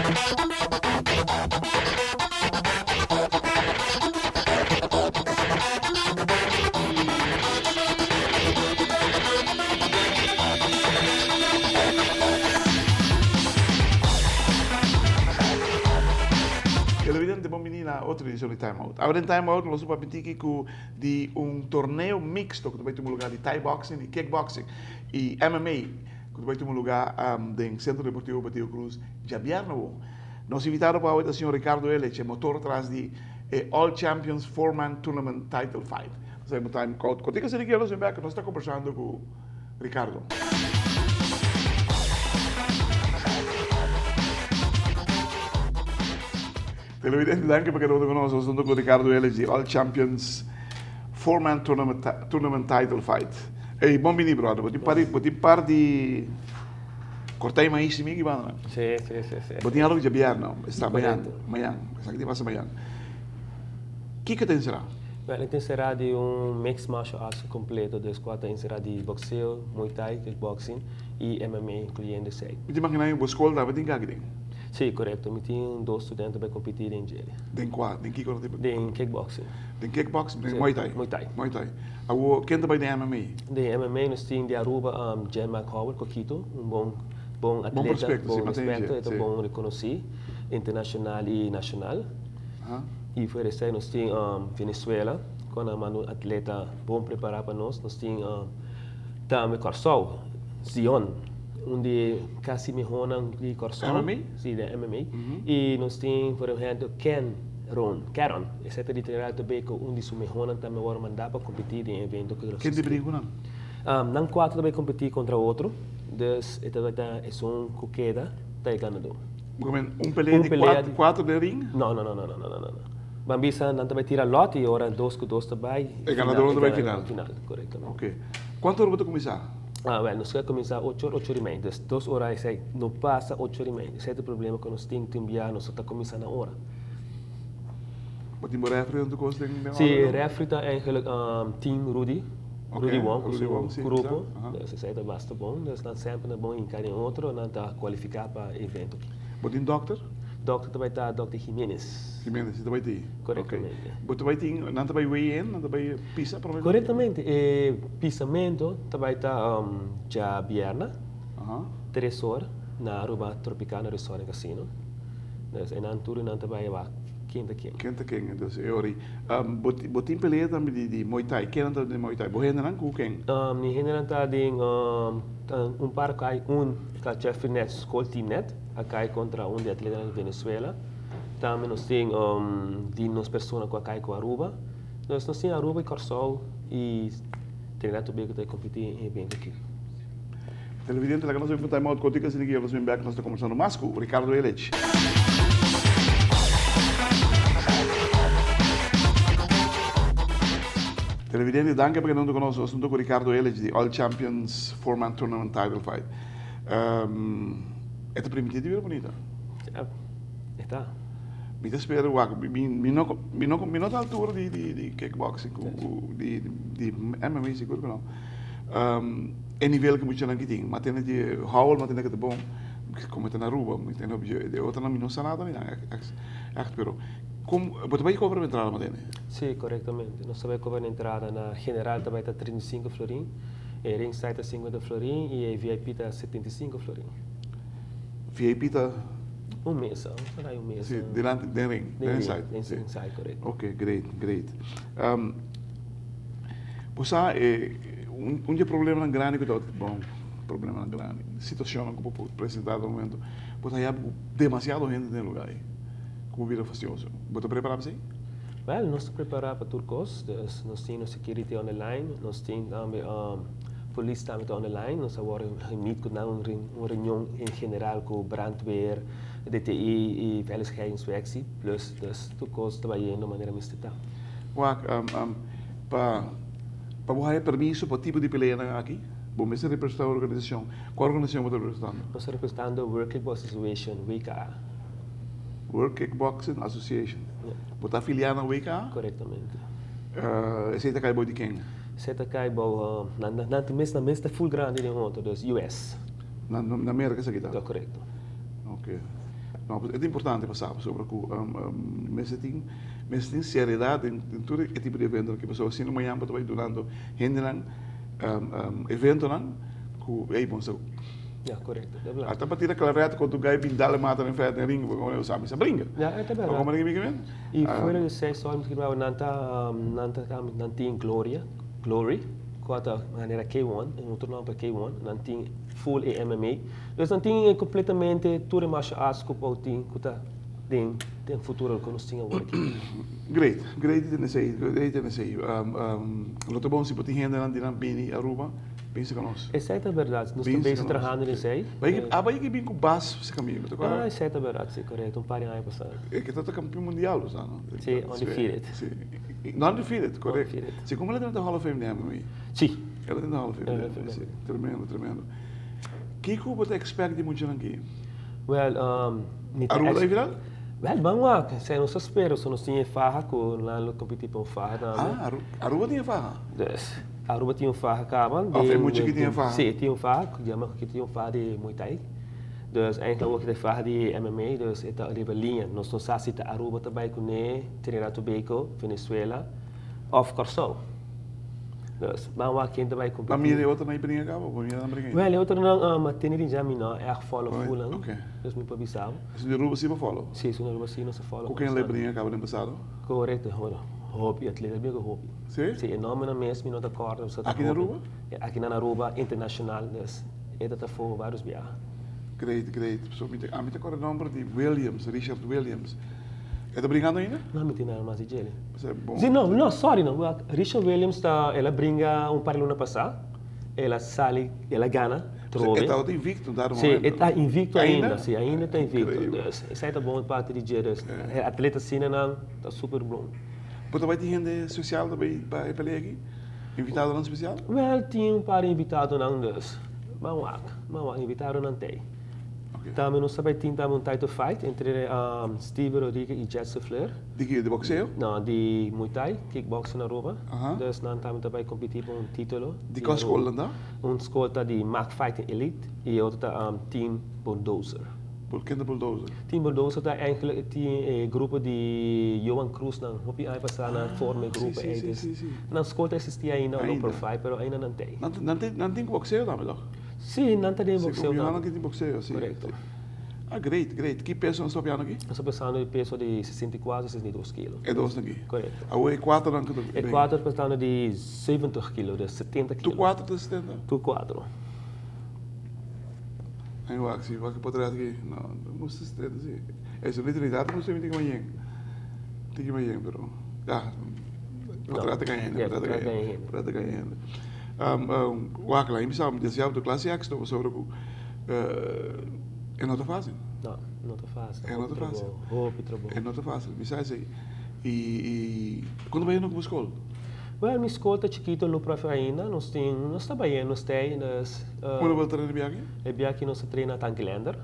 Televidente bon bini na otro edicion di Time Out. Awe den Time Out nos ta papia tiki cu di un torneo mixto cu ta bay tuma lugar di Thai boxing y kickboxing y MMA cu ta bay tuma lugar den Centro Deportivo Betico Croes djabièrnè awor. Nos invitado pa awe ta señor Ricardo Elech, e motor tras di e All Champions Four Man Tournament Title Fight. Nos ta time out. Kote ke seri nos bek, nos ta kombersando ku Ricardo. Televidente, danki pa keda ku nos. Nos ta ku Ricardo Elech di All Champions Four Man Tournament, Tournament Title Fight. Ey, bon bini, brother. Bo tin par di, bo tin par di kortá e maíz mi ki banda. Sí, sí, sí, sí. Bo tin algo djabièrnè, esta mañan, mañan. Esaki tin pasa mañan. Kiko ta enserá? Well, e ta enserá di un mixed martial arts completo, dus kua ta enserá di boxeo, Muay Thai, kickboxing y MMA, incluyendo esei. Mi ta imaginá bo skol tambe tin kaki den? Sí, korekto. Mi tin dos studente bai kompetí den djele. Den kua? Den kiko nan ta? Den kickboxing. Den kickboxing? Den Muay Thai? Muay Thai. Muay Thai. Awor, ken ta bai den MMA? Den MMA nos tin di Aruba Jen Mark Howard, Kokito, un bon bon atleta. Bon prospecto, sí. Bon prospecto, e ta bon rekonosí internashonal i nashonal. I fuera esei nos tin Venezuela ku nan manda un atleta bon prepará pa nos. Nos tin tambe Kòrsou, Zion, un di e kasi mihónan di Kòrsou. MMA? Si, den MMA. I nos tin por ehèmpel Ken Ron, Keron, esei ta di Trinidad y Tobago, un di su mihónan tambe wòrdu mandá pa kompetí den e evento ku Ken ta bringa ku nan? Nan kuater ta bai kompetí kontra otro, dus e ta bai ta esun ku keda ta e ganadó. Un pelea di kuater den ring? No, no, no, no, no, no, no. Ban bisa nan ta bai tira lot y ora dos ku dos ta bai. E ganador ta bai final? Final, korektamente. Ok. Kuantu ora bo ta kuminsá? Ah, wèl, nos ta kuminsá ocho ora, ocho ora y mei. Dus dos ora esei no pasa ocho ora y mei. Esei ta e problema ku nos tin, tin bia nos no ta kuminsá na ora. Bo tin bo refri huntu ku os den ora? Si, e refri ta eigenlijk team Rudy. Rudy Wong ku su grupo. Dus esei ta basta bon. Dus nan semper na bon hinká den otro, nan ta kualifiká pa e evento aki. Bo tin dòkter? Dòkter ta bai ta dòkter Jimenez. Jimenez, e ta bai tin? Korektamente. Bo ta bai tin, nan ta bai weigh in, nan ta bai pisa promé? Korektamente. E pisamentu ta bai ta djabièrnè, tres or, na Aruba Tropicana Resort en Casino. Dus einan tur nan ta bai wak ken ta ken. Ken ta ken, entonces e ora ei. Bo tin pelea tambe di Muay Thai. Kennan ta den Muay Thai? Bo hendenan ku ken? Mi hendenan ta den un par kai un ta Jeffrey Net School Team Net a kai kontra un di atletanan di Venezuela. Tambe nos tin di nos persona ku a kai ku Aruba. Nos tin Aruba i Kòrsou i Trinidad Tobago ta kompetí e evento aki. Televidente laga nos bin pa time out kote kasi nos bin bek nos ta kombersando mas ku Ricardo Elech. Televidente danki pa keda huntu ku nos nos huntu ku Ricardo Elech di All Champions Four Man Tournament Title Fight. E ta primiti di bira bunita. Ja, e ta. Mi ta spera wak mi mi no mi no mi no ta altura di di di kickboxing ku di di MMA sigur ku no. E nivel ku muchanan ki tin, ma tene di Howell ma tene ku ta bon, komo e ta na Aruba, mi tene hopi dje, de otronan mi no sa nada mi nan ègt, pero kon bo ta bai kobra pa entrada ma tene? Si, korektamente. Nos ta bai kobra na entrada na general ta bai ta 35 florin, e ringside ta 50 florin i e VIP ta 75 florin. VIP ta? Un mesa, nos ta dai un mesa. Si, dilanti, den ring, den ringside. Den ringside, korekto. Ok, great, great. Bo sa e un di e problemanan grandi ku ta bon problemanan grandi situacionnan ku bo por presenta den momento bo ta haya ku demasiado hende den e lugar ei ku bo bira fastioso. Bo ta prepara pa esei? Wel nos ta prepara pa tur kos dus nos tin nos security on the line nos tin tambe polis tambe ta on the line nos a wòrdu meet ku nan un reunion en general ku brandweer, DTI i veiligheidsinspectie plus dus tur kos ta bayendo manera mester ta. Wak, pa pa bo haya permiso pa tipo di peleanan aki, bo mester representá un organisashon. Kua organisashon bo ta representando? Nos ta representando World Kickboxing Association, WKA. World Kickboxing Association. Ja. Bo ta afiliá na WKA? Korektamente. Esei ta kai bou di ken? Esei ta kai bou, nan nan mes nan mes ta ful grandi den otro, dus US. Na na Merka esaki ta? Ta korekto. Oke. No, e ta importante pa sa pasobra ku mester tin mester tin seriedad den den tur e tipo di eventonan aki pasobra asina mañan bo ta bai dunando hendenan eventonan ku ey bon sa Ya, korekto. Ata pa tira klaret kontra un gai bin dal e mata den fèt den ring bo sa mi sa bringa. Ya, e ta bèrdat. Bo komprende kico mi I fuera di esei sòl mi ta nan ta nan ta nan tin Gloria, Glory, ku a ta manera K-one, un otro nòmber pa K-one, nan tin full e MMA. Dus nan tin kompletamente tur e martial arts ku por tin ku ta den den futuro ku nos tin awor aki. Great, great di tende esei, great di tende esei. Lo ta bon si bo tin hendenan di nan bini Aruba, bin seka nos. Esei ta bèrdat, nos ta bezig trahando den esei. Aba yega bin ku Bas seka mi, bo ta kòrda? Ah, esei ta bèrdat, si, korekto, un par di aña pasá. E ke tabata kampion mundial bo sa, no? Si, undefeated. Si, no undefeated, korekto. Si, komo el a drenta Hall of Fame di MMA? Si. El a drenta Hall of Fame di MMA, si. Tremendo, tremendo. Kiko bo ta expect di muchanan aki? Well, mi ta Aruba ta final? Well, ban wak. Esei nos ta spera. So nos tin e faha ku nan lo kompetí pa un faha tambe. Ah, Aruba tin e faha? Dus, Aruba tin un faha kaba. Of e mucha ki tin e faha? Si, e tin un faha. Ku yama ku tin un faha di Muay Thai. Dus, eigenlijk awor ki ta e faha di MMA, dus e ta riba liña. Nos no sa si ta Aruba ta bai kuné, Trinidad Tobago, Venezuela òf Kòrsou. Dus, ban wak ken ta bai kompetí. Ban mira e otronan i bringa kaba? Bo mira nan bringa ainda? Wèl, e otronan a tene di dja mi no ègt follow full nan. Dus mi por bisa bo. Esun di Aruba si bo follow? Si, esun di Aruba si nos a follow. Ku ken el a bringa kaba den pasado? Korekto, bueno, hopi atleta bringa ku hopi. Si? Si, e nòmbernan mes mi no ta kòrda. Aki na Aruba? Aki na Aruba, internashonal, dus e ta ta for vários biaha. Great, great. So mi ta, ami ta kòrda nòmber di Williams, Richard Williams. E ta bringando ainda? No, mi tin nada mas di djele. Si, no, no, sorry no. Richard Williams ta, el a bringa un par di luna pasá. El a sali, el a gana trobe. E tabata invicto un dado momento. Si, e ta invicto ainda, si, ainda ta invicto. Dus, esei ta bon parti di dje. Dus, e atleta asina ta super bon. Bo ta bai tin hende spesial ta bai pa e pelea aki? Invitadonan spesial? Wel, tin un par di invitadonan, dus ban wak, ban wak, invitadonan t'ei. Tambe nos ta bai tin tambe un title fight entre Steven Rodriguez y Jetson Fleur. Di ki? Di boxeo? No, di Muay Thai, kickboxing na Aruba. Dus nan tambe ta bai competi pa un titulo. Di kua skol nan ta? Un skol ta di Mac Fighting Elite y e otro ta Team Bulldozer. Ken ta Bulldozer? Team Bulldozer ta eigenlijk e team, e grupo di Johan Cruz nan. Hopi aña pasa nan a forma e grupo ey. Dus nan skol ta existi ainda, low profile, pero ainda nan ta ey. Nan tin boxeo tambe toch? Sí, nan ta den boxeo tambe. Sí, nan tin boxeo, sí. Korekto. Ah, great, great. Ki peso nan sta papiando aki? Nan sta pensando di peso di 64, 62 kilo. E dos nan aki? Korekto. Awor e kuater nan ku ta E kuater ta pensando di 70 kilo, dus 70 kilo. Tur kuater ta 70? Tur kuater. Ai wak si, wak e potret aki. No, mester 70 si. Eso ni Trinidad mester 70 ki mayen. Tiki mayen, pero ya, potret ta kai hende, potret ta kai hende, potret ta kai hende. Wak la, mi bisa deseá bo tur klas di éksito pasobra ku e no ta fásil. No, no ta fásil. E no ta fásil. Hopi trabou. E no ta fásil, mi sa esei. I kuando bo yendo ku bo skol? Wèl, mi skol ta chikito, lo profe ainda. Nos tin, nos ta bayendo, nos ta ei, dus. Unda bo ta traina e biaha aki? E biaha aki nos ta traina Tanki Lender.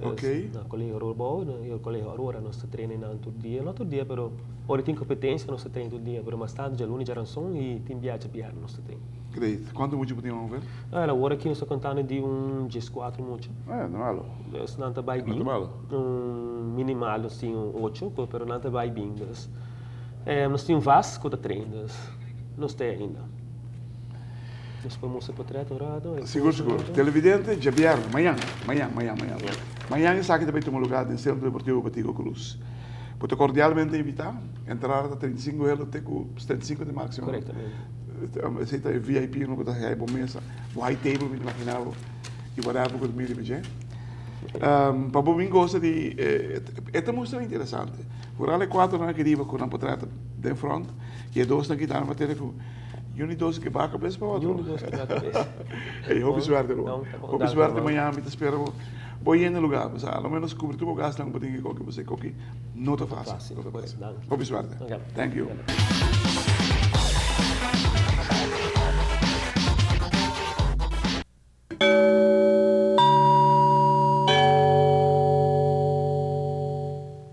Ok. Na Colegio Aurora, na Colegio Aurora nos ta traina einan tur dia, no tur dia pero ora tin competencia nos ta traina tur dia, pero mas tanto djaluna y djaranson y tin biaha djabièrnè nos ta traina. Great. Cuanto mucha bo tin ongeveer? Wel, awor aki nos ta contando di un diescuatro mucha. Eh, no malo. Dus nan ta bay bin. No ta malo. Un minimal nos tin un ocho, pero nan ta bay bin. Dus nos tin un vas cu ta train, dus nos ta ainda. Nos por mustra potret un rato. Sigur, sigur. Televidente, djabièrnè, mañan, mañan, mañan, mañan. Mañan esaki ta bai tuma lugá den Centro Deportivo Betico Croes. Bo ta kordialmente invitá. Entrada ta 35 euro te ku 75 te máksimo. Korektamente. Esei ta e VIP no ku ta hei bo mesa, bo high table mi ta imaginá bo i whatever ku ta mira riba dje. Pa bo bin gosa di e ta mustra interesante. Vooral e kuaternan aki riba ku nan potret den front i e dosnan aki tambe pa tene ku Yu ni dos ke baka bes pa otro. Yu ni dos ke baka bes. Ey, hopi suerte bo. Hopi suerte mañana mi ta spera bo. Bo yenda lugar, bo sa, a lo menos kubri tur bo gasnan ku bo tin ke koki, bo sa koki no ta fácil. No ta fácil. Hopi suerte. Thank you.